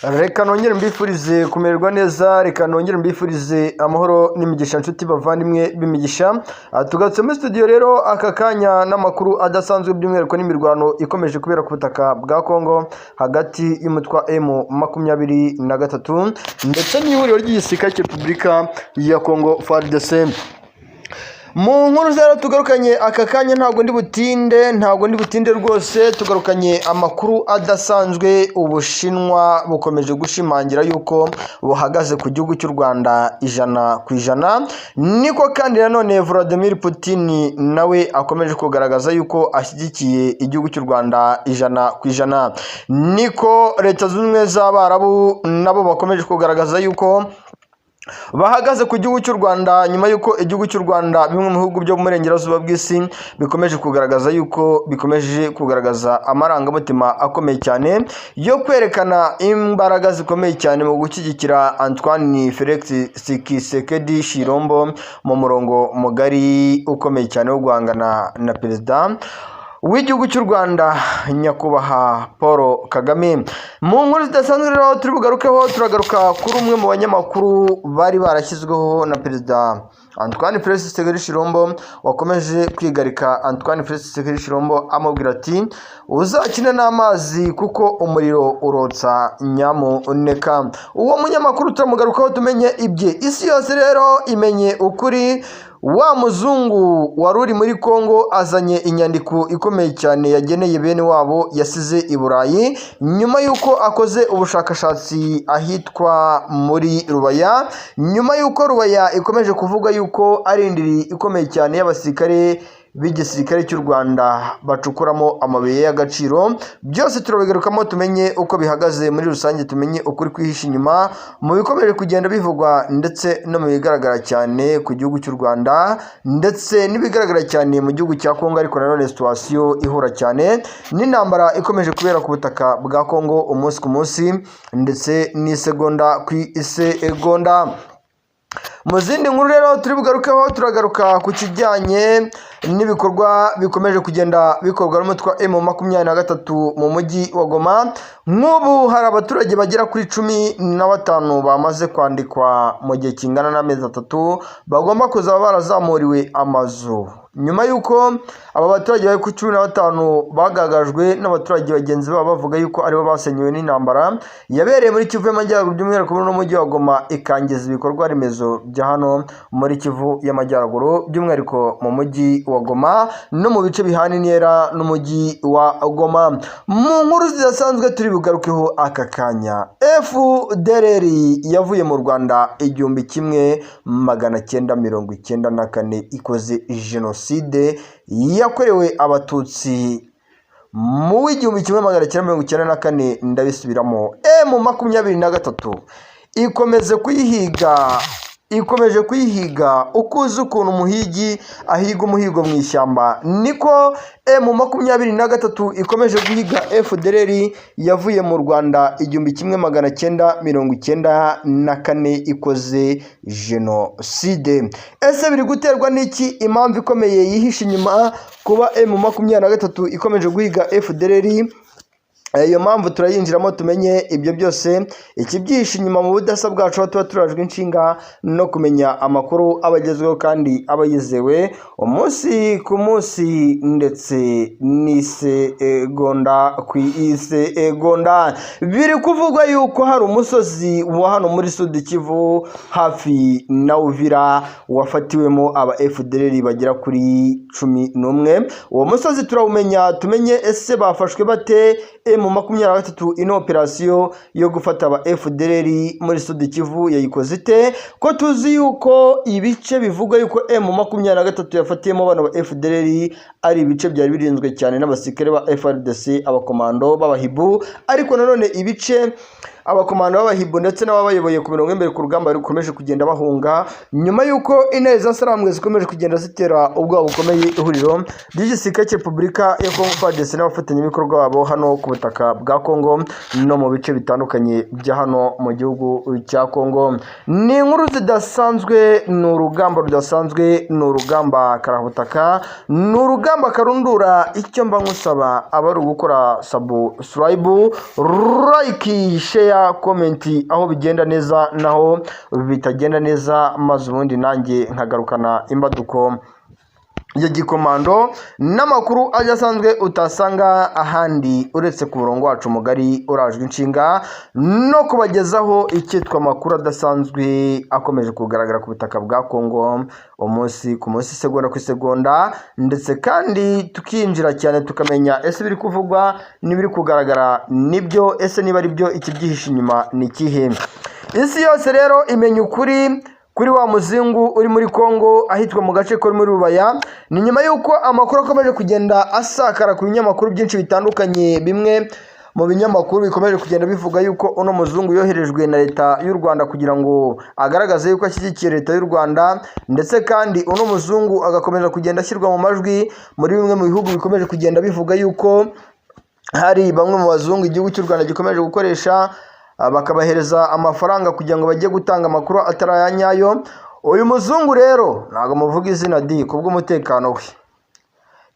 Reka nongere mbifurize kumererwa neza, reka nongere mbifurize amahoro n'imigisha, nshuti bavandimwe b'imigisha. Tugarutse muri studio rero aka kanya n'amakuru adasanzwe, by'umwihariko n'imirwano ikomeje kubera ku butaka bwa Congo hagati y'umutwe wa M23 ndetse n'ihuriro ry'igisirikare cya Repubulika ya Congo, FARDC. Mu nkuru rero tugarukanye aka kanya, ntabwo ndi butinde, ntabwo ndi butinde rwose. Tugarukanye amakuru adasanzwe. Ubushinwa bukomeje gushimangira yuko buhagaze ku gihugu cy'u Rwanda 100%. Niko kandi nanone Vladimir Putin nawe akomeje kugaragaza yuko ashyigikiye igihugu cy'u Rwanda 100%. Niko Leta Zunze Ubumwe z'Abarabu nabo bakomeje kugaragaza yuko bahagaze ku gihugu cy'u Rwanda, nyuma y'uko igihugu cy'u Rwanda, bimwe mu bihugu byo mu burengerazuba bw'isi bikomeje kugaragaza yuko bikomeje kugaragaza amarangamutima akomeye cyane yo kwerekana imbaraga zikomeye cyane mu gushyigikira Antoine Felix Tshisekedi Tshilombo mu murongo mugari ukomeye cyane wo guhangana na perezida w'igihugu cy'u Rwanda, Nyakubahwa Paul Kagame. Mu nkuru zidasanzwe rero turi bugarukeho, turagaruka kuri umwe mu banyamakuru bari barashyizweho na Perezida Antoine Felix Tshisekedi Tshilombo, wakomeje kwigarika Antoine Felix Tshisekedi Tshilombo, amubwira ati: "Uzakine n'amazi kuko umuriro urotsa nyamuneka." Uwo munyamakuru turamugarukaho tumenye ibye. Isi yose rero imenye ukuri: wa muzungu wari uri muri Congo azanye inyandiko ikomeye cyane yageneye bene wabo yasize i Burayi, nyuma y'uko akoze ubushakashatsi ahitwa muri Rubaya, nyuma y'uko Rubaya ikomeje kuvuga yuko ari indiri ikomeye cyane y'abasirikare b'igisirikare cy'u Rwanda bacukuramo amabuye y'agaciro. Byose turabigarukamo tumenye uko bihagaze muri rusange, tumenye ukuri kwihishe inyuma mu bikomeje kugenda bivugwa ndetse no mu bigaragara cyane ku gihugu cy'u Rwanda ndetse n'ibigaragara cyane mu gihugu cya Kongo. Ariko nanone situation ihura cyane n'intambara ikomeje kubera ku butaka bwa Kongo umunsi ku munsi ndetse n'isegonda ku isegonda. Mu zindi nkuru rero turi bugarukeho, turagaruka ku kijyanye n'ibikorwa bikomeje kugenda bikorwa n'umutwe wa M23 mu mujyi wa Goma. Nk'ubu hari abaturage bagera kuri 15 bamaze kwandikwa mu gihe kingana n'amezi 3 bagomba kuzaba barazamuriwe amazu, nyuma y'uko aba baturage bari kuri 15 bagaragajwe n'abaturage bagenzi babo, bavuga yuko aribo basenyewe n'intambara yabereye muri Kivu y'Amajyaruguru, by'umwihariko muri uno mujyi wa Goma, ikangiza ibikorwa remezo bya hano muri Kivu y'Amajyaruguru, by'umwihariko mu mujyi wa Goma no mu bice bihana intera n'umujyi wa Goma. Mu nkuru zidasanzwe turi bugarukeho aka kanya, FDLR yavuye mu Rwanda 1994 ikoze jenoside yakorewe Abatutsi mu w'1994. Ndabisubiramo, M23 ikomeze kuyihiga, ikomeje kuyihiga. Uko uzi ukuntu umuhigi ahiga umuhigo mu ishyamba, niko M23 ikomeje guhiga FDLR yavuye mu Rwanda 1994 ikoze jenoside. Ese biri guterwa n'iki? Impamvu ikomeye yihishe inyuma kuba M23 ikomeje guhiga FDLR, iyo mpamvu turayinjiramo tumenye ibyo byose, ikibyihishe inyuma mu budasa bwacu, aho tuba turajwe inshinga no kumenya amakuru aba agezweho kandi aba yizewe umunsi ku munsi ndetse n'isegonda ku isegonda. Biri kuvugwa yuko hari umusozi wa hano muri Sud Kivu hafi na Uvira wafatiwemo aba FDLR bagera kuri 11. Uwo musozi turawumenya tumenye ese bafashwe bate? M23 ino operasiyo yo gufata aba FDLR muri Sud Kivu yayikoze ite, ko tuzi yuko ibice bivugwa yuko M23 yafatiyemo bano ba FDLR ari ibice byari birinzwe cyane n'abasirikare ba FARDC, abakomando b'abahibu? Ariko nanone ibice abakomando b'abahibu ndetse n'ababayoboye ku mirongo y'imbere ku rugamba bakomeje kugenda bahunga, nyuma y'uko intare za Sarambwe zikomeje kugenda zitera ubwoba bukomeye ihuriro ry'igisirikare cya Repubulika ya Congo, FARDC, n'abafatanyabikorwa babo hano ku butaka bwa Congo no mu bice bitandukanye bya hano mu gihugu cya Congo. Ni inkuru zidasanzwe, ni urugamba rudasanzwe, ni urugamba karabutaka, ni urugamba karundura. Icyo mba nkusaba aba ari ugukora subscribe, like, share. share, comment aho bigenda neza naho bitagenda neza, maze ubundi nanjye nkagarukana imbaduko ya gikomando n'amakuru adasanzwe utasanga ahandi uretse ku murongo wacu mugari urajwe inshinga no kubagezaho icyitwa amakuru adasanzwe akomeje kugaragara ku butaka bwa Kongo umunsi ku munsi, isegonda ku isegonda, ndetse kandi tukinjira cyane tukamenya ese ibiri kuvugwa n'ibiri kugaragara nibyo, ese niba ari byo ikibyihishe inyuma ni ikihe? Isi yose rero imenya ukuri kuri wa muzingu uri muri Kongo ahitwa mu gace ko muri Rubaya. Ni nyuma y'uko amakuru akomeje kugenda asakara ku binyamakuru byinshi bitandukanye. Bimwe mu binyamakuru bikomeje kugenda bivuga yuko uno muzungu yoherejwe na leta y'u Rwanda kugira ngo agaragaze yuko ashyigikiye leta y'u Rwanda, ndetse kandi uno muzungu agakomeza kugenda ashyirwa mu majwi muri bimwe mu bihugu bikomeje kugenda bivuga yuko hari bamwe mu bazungu igihugu cy'u Rwanda gikomeje gukoresha, bakabahereza amafaranga kugira ngo bajye gutanga amakuru atari aya nyayo. Uyu muzungu rero ntabwo muvuga izina di kubw'umutekano we.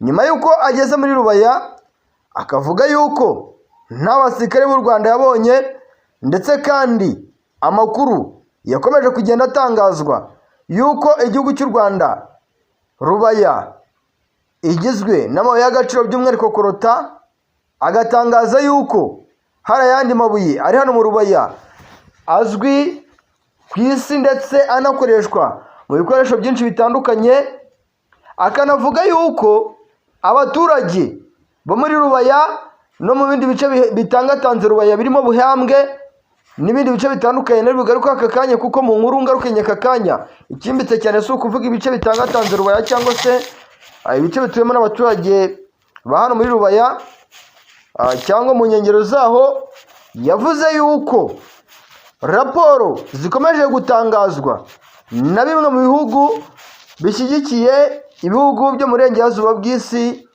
Nyuma y'uko ageze muri Rubaya akavuga yuko nta basirikare b'u Rwanda yabonye, ndetse kandi amakuru yakomeje kugenda atangazwa yuko igihugu cy'u Rwanda, Rubaya igizwe n'amabuye y'agaciro, by'umwihariko coltan, agatangaza yuko hari ayandi mabuye ari hano mu Rubaya azwi ku isi ndetse anakoreshwa mu bikoresho byinshi bitandukanye, akanavuga yuko abaturage bo muri Rubaya no mu bindi bice bitangatanze Rubaya birimo Buhambwe n'ibindi bice bitandukanye nari bugaruke aka kanya, kuko mu nkuru ngarukanye aka kanya ikimbitse cyane si ukuvuga ibice bitangatanze Rubaya cyangwa se ibice bituwemo n'abaturage ba hano muri Rubaya cyangwa mu nkengero zaho. Yavuze yuko raporo zikomeje gutangazwa na bimwe mu bihugu bishyigikiye ibihugu byo mu burengerazuba bw'isi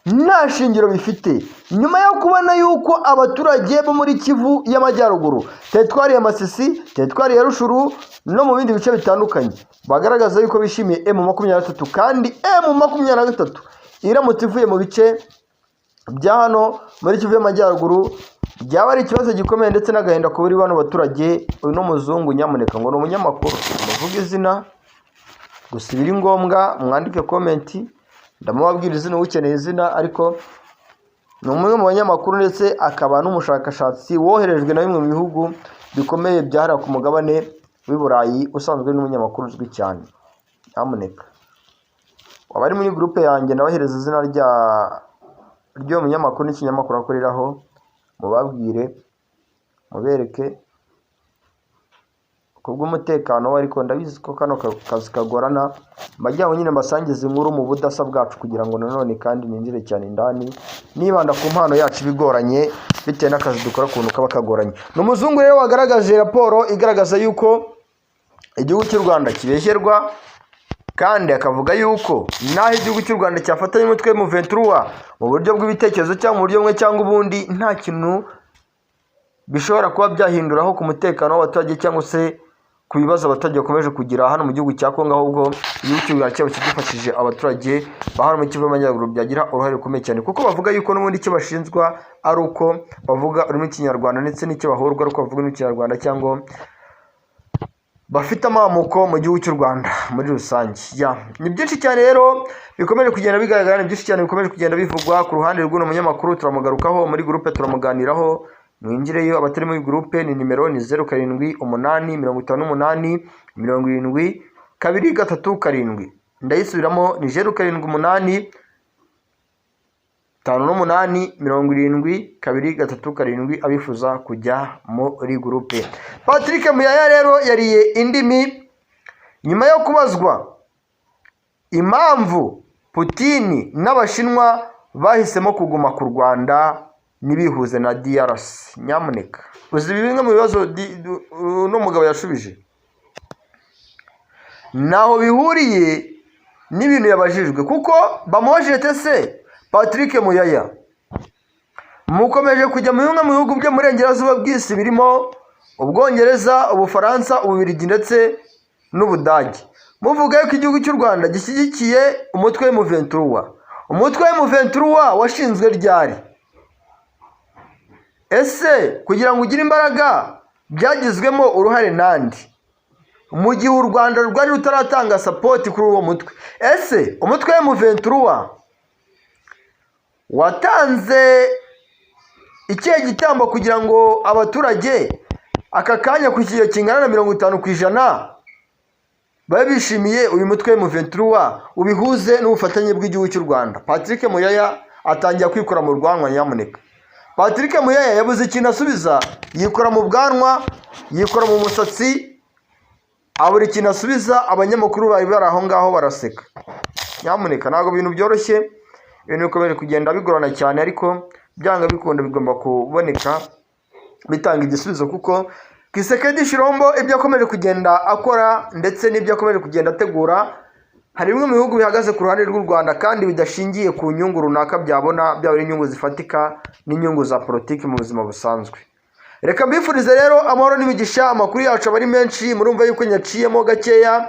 nta shingiro bifite, nyuma yo kubona yuko abaturage bo muri Kivu y'Amajyaruguru, teritwari ya Masisi, teritwari ya Rutshuru no mu bindi bice bitandukanye bagaragaza yuko bishimiye M23, kandi M23 iramutse ivuye mu bice bya hano muri Kivu y'Amajyaruguru byaba ari ikibazo gikomeye ndetse n'agahinda kuri bano baturage. Uyu ni umuzungu, nyamuneka, ngo ni umunyamakuru, muvuge izina gusa. Ibiri ngombwa mwandike comment, ndamubabwira izina ukeneye izina, ariko ni umwe mu banyamakuru ndetse akaba n'umushakashatsi woherejwe na bimwe mu bihugu bikomeye byahariwe ku mugabane w'i Burayi, usanzwe n'umunyamakuru uzwi cyane. Nyamuneka waba ari muri groupe yanjye, ndabahereza izina rya ry'uwo munyamakuru n'ikinyamakuru akoreraho, mubabwire, mubereke kubw'umutekano we. Ariko ndabizi ko kano kazi kagorana, mbagira ngo nyine mbasangize inkuru mu budasa bwacu kugira ngo nanone kandi ninjire cyane indani nibanda ku mpano yacu ibigoranye bitewe n'akazi dukora ukuntu kaba kagoranye. Ni umuzungu rero wagaragaje raporo igaragaza yuko igihugu cy'u Rwanda kibeshyerwa, kandi akavuga yuko naho igihugu cy'u Rwanda cyafatanya umutwe M23 mu buryo bw'ibitekerezo cyangwa mu buryo bumwe cyangwa ubundi, nta kintu bishobora kuba byahinduraho ku mutekano w'abaturage cyangwa se ku bibazo abaturage bakomeje kugira hano mu gihugu cya Kongo, ahubwo igihugu cy'u Rwanda cyaba kidufashije abaturage ba hano mu Kivu y'Amajyaruguru byagira uruhare rukomeye cyane, kuko bavuga yuko n'ubundi icyo bashinjwa ari uko bavuga ururimi rw'Ikinyarwanda, ndetse n'icyo bahorwa ari uko bavuga ururimi rw'Ikinyarwanda cyangwa bafite amamuko mu gihugu cy'u Rwanda muri rusange. Ya, ni byinshi cyane rero bikomeje kugenda bigaragara, ni byinshi cyane bikomeje kugenda bivugwa ku ruhande rw'uno munyamakuru. Turamugarukaho muri groupe, turamuganiraho, mwinjireyo. Abatari muri groupe ni nimero ni 0785870237. Ndayisubiramo, ni 0785870237, abifuza kujya muri groupe. Patrick Muyaya rero yariye indimi nyuma yo kubazwa impamvu Putin n'Abashinwa bahisemo kuguma ku Rwanda ntibihuze na DRC. Nyamuneka, uzi bimwe mu bibazo uno mugabo yashubije ntaho bihuriye n'ibintu yabajijwe, kuko bamubajije ati: "Ese Patrick Muyaya, mukomeje kujya mu bimwe mu bihugu byo mu burengerazuba bw'isi birimo Ubwongereza, Ubufaransa, Ububiligi ndetse n'Ubudage, muvuga yuko igihugu cy'u Rwanda gishyigikiye umutwe wa M23. Umutwe wa M23 washinzwe ryari?" Ese kugira ngo ugire imbaraga byagizwemo uruhare nande, mu gihe u Rwanda rwari rutaratanga support kuri uwo mutwe? Ese umutwe wa M23 watanze ikihe gitambo kugira ngo abaturage aka kanya ku kigero kingana na 50% babe bishimiye uyu mutwe wa M23, ubihuze n'ubufatanye bw'igihugu cy'u Rwanda? Patrick Muyaya atangira kwikora mu bwanwa. Nyamuneka, Patrick Muyaya yabuze ikintu asubiza, yikora mu bwanwa, yikora mu musatsi, abura ikintu asubiza. Abanyamakuru bari bari aho ngaho baraseka. Nyamuneka, ntabwo ibintu byoroshye, ibintu bikomeje kugenda bigorana cyane, ariko byanga bikunda bigomba kuboneka, bitanga igisubizo, kuko Tshisekedi Tshilombo ibyo akomeje kugenda akora ndetse n'ibyo akomeje kugenda ategura, hari bimwe mu bihugu bihagaze ku ruhande rw'u Rwanda kandi bidashingiye ku nyungu runaka byabona, byaba ari inyungu zifatika n'inyungu za politiki mu buzima busanzwe. Reka mbifurize rero amahoro n'imigisha. Amakuru yacu aba ari menshi, murumva yuko nyaciyemo gakeya.